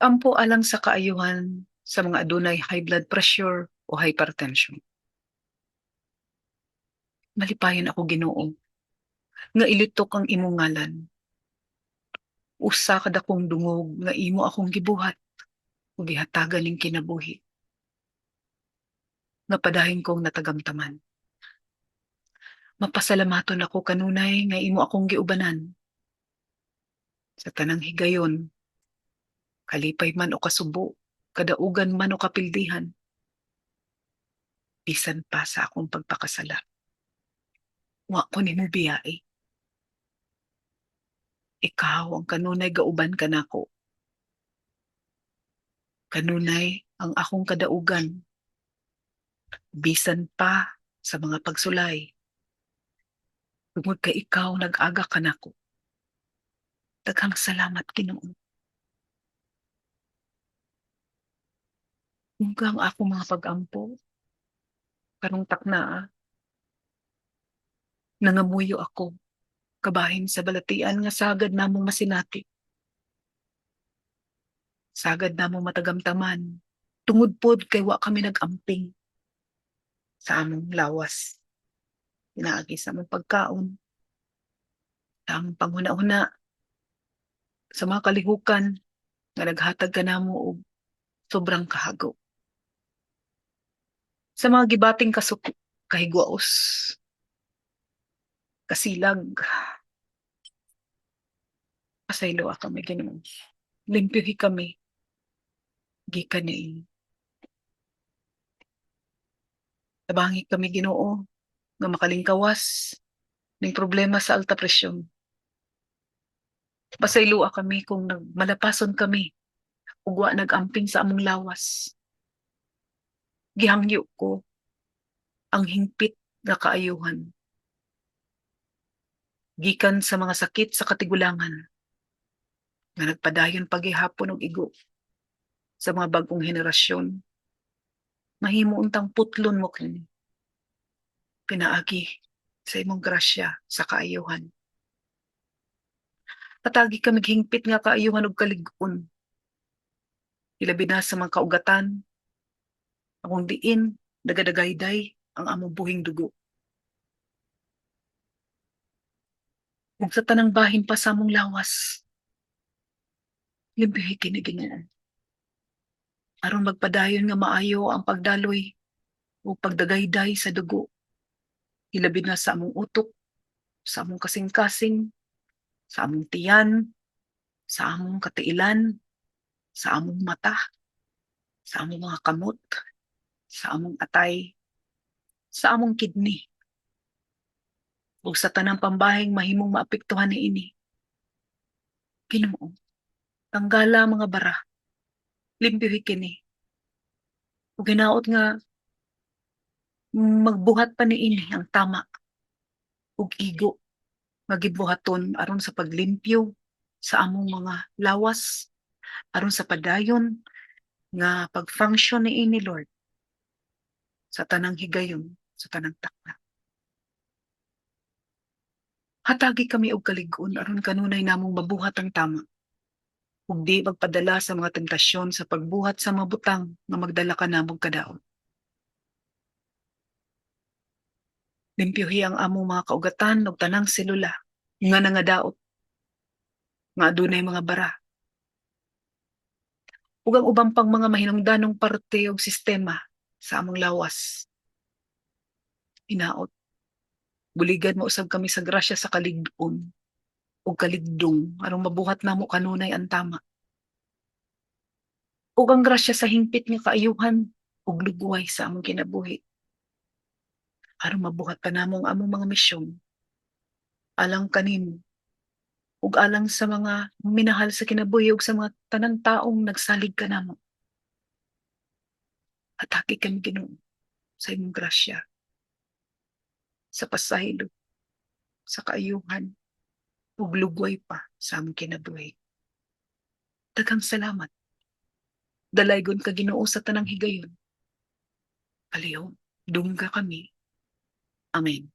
Ampo alang sa kaayuhan sa mga adunay high blood pressure o hypertension. Malipayon ako, Ginoo, nga ilitok ang imong ngalan. Usa ka dakong dungog nga imo akong gibuhat ug gihatagan ning kinabuhi nga padayon kong natagamtaman. Mapasalamaton ako kanunay nga imo akong giubanan sa tanang higayon, kalipay man o kasubo, kadaugan man o kapildihan, bisan pa sa akong pagpakasala. Wa ko nimo biyai. Ikaw ang kanunay gauban kanako. Kanunay ang akong kadaugan, bisan pa sa mga pagsulay. Tungod kay ikaw nag-aga kanako. Daghang salamat, Ginoo. Dungga ang akong mga pag-ampo karong taknaa. Nangamuyo ako kabahin sa balatian nga sagad namong masinati. Sagad namong matagamtaman tungod pod kay wa kami nag-amping sa among lawas. Pinaagi sa among pagkaon, sa among panghuna-huna, sa mga kalihukan nga naghatag kanamo og sobrang kahago. Sa mga gibating kasuko, kahigwaos, kasilag, pasayloa kami, Ginoo. Limpyuhi kami gikan niini. Tabangi kami, Ginoo, nga makalingkawas ning problema sa alta presyon. Pasayloa kami kung nagmalapason kami ug wa nag-amping sa among lawas. Gihangyo ko ang hingpit nga kaayuhan gikan sa mga sakit sa katigulangan nga nagpadayon paghihapon og igo sa mga bag-ong henerasyon. Mahimo untang putlon mo kini pinaagi sa imong grasya sa kaayuhan. Hatagi kami hingpit nga kaayuhan ug kalig-on, hilabi na sa mga kaugatan akong diin nagadagayday ang among buhing dugo ug sa tanang bahin pa sa among lawas. Limpyohi kini, Ginoo, aron magpadayon nga maayo ang pagdaloy ug pagdagayday sa dugo, hilabi na sa among utok, sa among kasing-kasing, sa among tiyan, sa among katiilan, sa among mata, sa among mga kamot, sa among atay, sa among kidney, ug sa tanang pambahing mahimong maapektuhan niini. Ginoo, tanggala mga bara, limpyohi kini. Ug hinaot nga magbuhat pa niini ang tama ug igo nga gibuhaton aron sa paglimpyo sa among mga lawas, aron sa padayon nga pag-function niini, Lord, sa tanang higayon, sa tanang takna. Hatagi kami og kalig-on aron kanunay namong mabuhat ang tama ug di magpadala sa mga tentasyon sa pagbuhat sa mga butang nga magdala kanamong kadaot. Limpyohi ang among mga kaugatan ug tanang selula nga nangadaot nga adunay mga bara ug ang uban pang mga mahinungdanong parte og sistema sa among lawas. Hinaot buligan mo usab kami sa grasya sa kalig-on ug kaligdong aron mabuhat namo kanunay ang tama ug ang grasya sa hingpit nga kaayuhan ug lugway sa among kinabuhi aron mabuhat pa namo ang among mga misyon alang kanimo ug alang sa mga minahal sa kinabuhi ug sa mga tanang taong nagsalig kanamo. Hatagi kami, Ginoo, sa imong grasya sa pasaylo, sa kaayuhan ug lugway pa sa among kinabuhi. Daghang salamat. Dalaygon ka, Ginoo, sa tanang higayon. Palihog, dungga kami. Amen.